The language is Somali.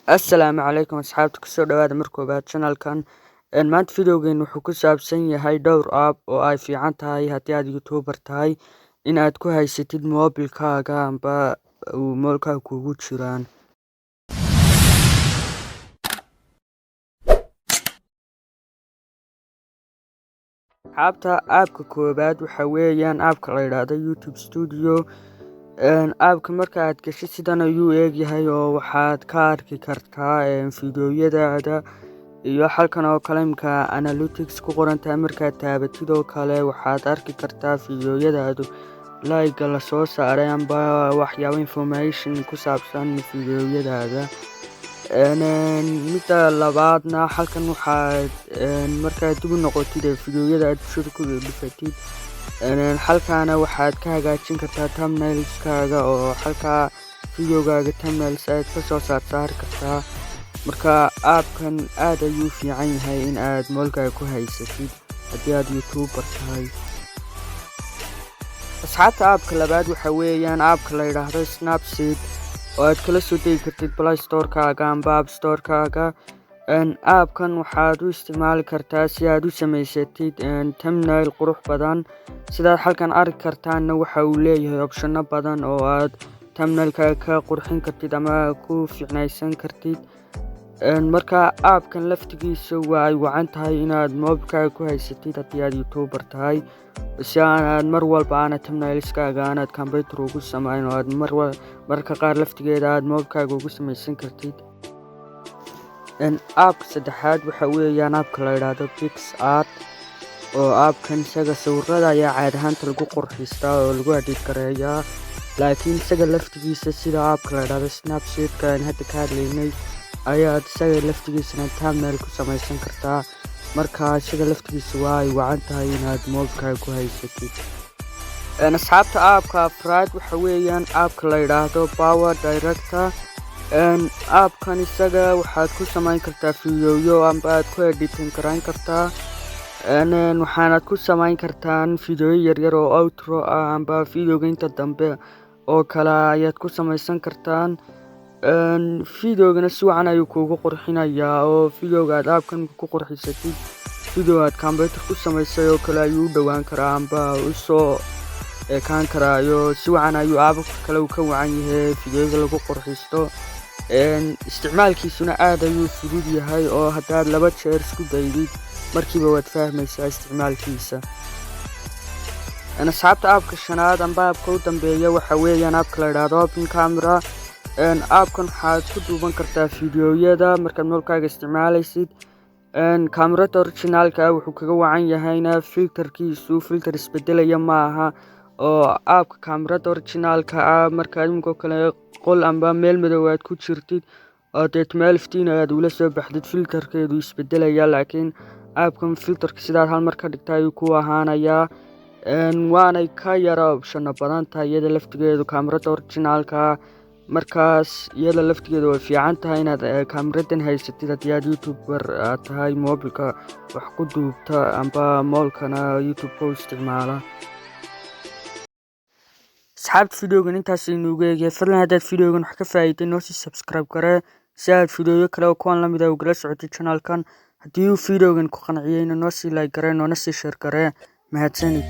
Assalaamu calaykum asxaabta, kusoo dhawaada mar koobaad channelkan. Maanta videogeenu wuxuu ku saabsan yahay dhowr app oo ay fiican tahay haddii aad youtuber tahay in aad ku haysatid mobilkaaga amba uu mobilkaaga kugu jiraan. Asxaabta, appka koobaad waxa weeyaan appka la yidhaahdo YouTube Studio. Appka marka aad gashid sidan ayuu eegyahay, oo waxaad ka arki kartaa fiidiyowyadaada iyo halkan oo kale imka analytics ku qoran tahay. Markaad taabatid oo kale, waxaad arki kartaa fiidiyowyadaadu like lasoo saaray amba waxyaabo information ku saabsan fiidiyowyadaada. Midda labaadna, halkan waxaad markaad dib u noqotid ee fiidiyowyada aad bulshada ku dhufatid, halkaana waxaad ka hagaajin kartaa thumbnailskaaga, oo halkaa videogaaga thumbnails aad kasoo saarsaari kartaa. Marka appkan aad ayuu u fiican yahay in aad mobilkaaga ku haysatid haddii aad youtuber tahay. Asxaabta, appka labaad waxa weeyaan appka la yidhaahdo Snapseed, oo aad kala soo degi kartid Play Storekaaga amba App Storekaaga. Appkan waxaad u isticmaali kartaa si aad u samaysatid thumbnail qurux badan. Sidaad halkan arki kartaanna, waxa uu leeyahay optiono badan oo aad thumbnailkaaga ka qurxin kartid ama ku fiicnaysan kartid. Marka appkan laftigiisa waa ay wacan tahay inaad mobilkaaga ku haysatid haddii aad youtuber tahay, si aanaad mar walba aana thumbnailskaaga aanaad computer ugu samayn oo aad mar mararka qaar laftigeeda aad mobilkaaga ugu samaysan kartid. Appka saddexaad waxa weeyaan appka la yidhaahdo PicsArt, oo appkan isaga sawirada ayaa caadi ahaanta lagu qurxistaa oo lagu edit gareeyaa, laakiin isaga laftigiisa sida appka la yidhaahdo Snapseedka aan hadda ka hadlaynay ayaad isaga laftigiisana thumbnail ku samaysan kartaa. Marka isaga laftigiisa waa ay wacan tahay inaad mobilkaaga ku haysatid. Asxaabta, appka afraad waxa weeyaan appka la yidhaahdo Power Director. Appkan isaga waxaad ku samayn kartaa fiidiyoyo amba aad ku editing garayn kartaa, waxaanaad ku samayn kartaan fiidiyoyo yaryar oo outro ah amba videoga inta dambe oo kale ayaad ku samaysan kartaan. Videogana si wacan ayuu kuugu qurxinayaa, oo videoga aad appkan ku qurxisatid video aad computer ku samaysay oo kale ayuu u dhowaan karaa amba usoo ekaan karaayo. Si wacan ayuu appabka kale uu ka wacan yahay videoyada lagu qurxisto. Isticmaalkiisuna aad ayuu fudud yahay, oo haddaad laba jeer isku daydid markiiba waad fahmaysaa isticmaalkiisa. Asxaabta, appka shanaad amba appka u dambeeya waxa weeyaan appka la yidhaahdo Open Camera. Appkan waxaad ku duuban kartaa fiidiyoyada markaad mobilkaaga isticmaalaysid. Kamerada originalka wuxuu kaga wacan yahayna filterkiisu filter isbedelaya ma aha, oo appka kamerada originalka ah markaad iminkoo kale qol amba meel madow aad ku jirtid oo deet meel iftiin aad ula soo baxdid, filterkeedu isbedelaya, laakiin appkan filterka sidaad hal mar ka dhigta ayuu ku ahaanayaa. Waanay ka yara optiono badan tahay iyada laftigeedu kamerada originalka. Markaas iyada laftigeedu way fiican tahay inaad kameradan haysatid haddii aad youtuber aad tahay mobilka wax ku duubta amba mobilkana YouTube-ka u isticmaala. Asxaabta, videogan intaas aynu ugu eegaya. Fadlan haddaad videogan wax ka faa'iiday, noo sii subscribe garee si aad videoyo kale oo kuwan lamid ah ugala socotid channelkan. Haddii uu videogan ku qanciyeyna, noo sii like garee, noona sii share garee. Mahadsanid.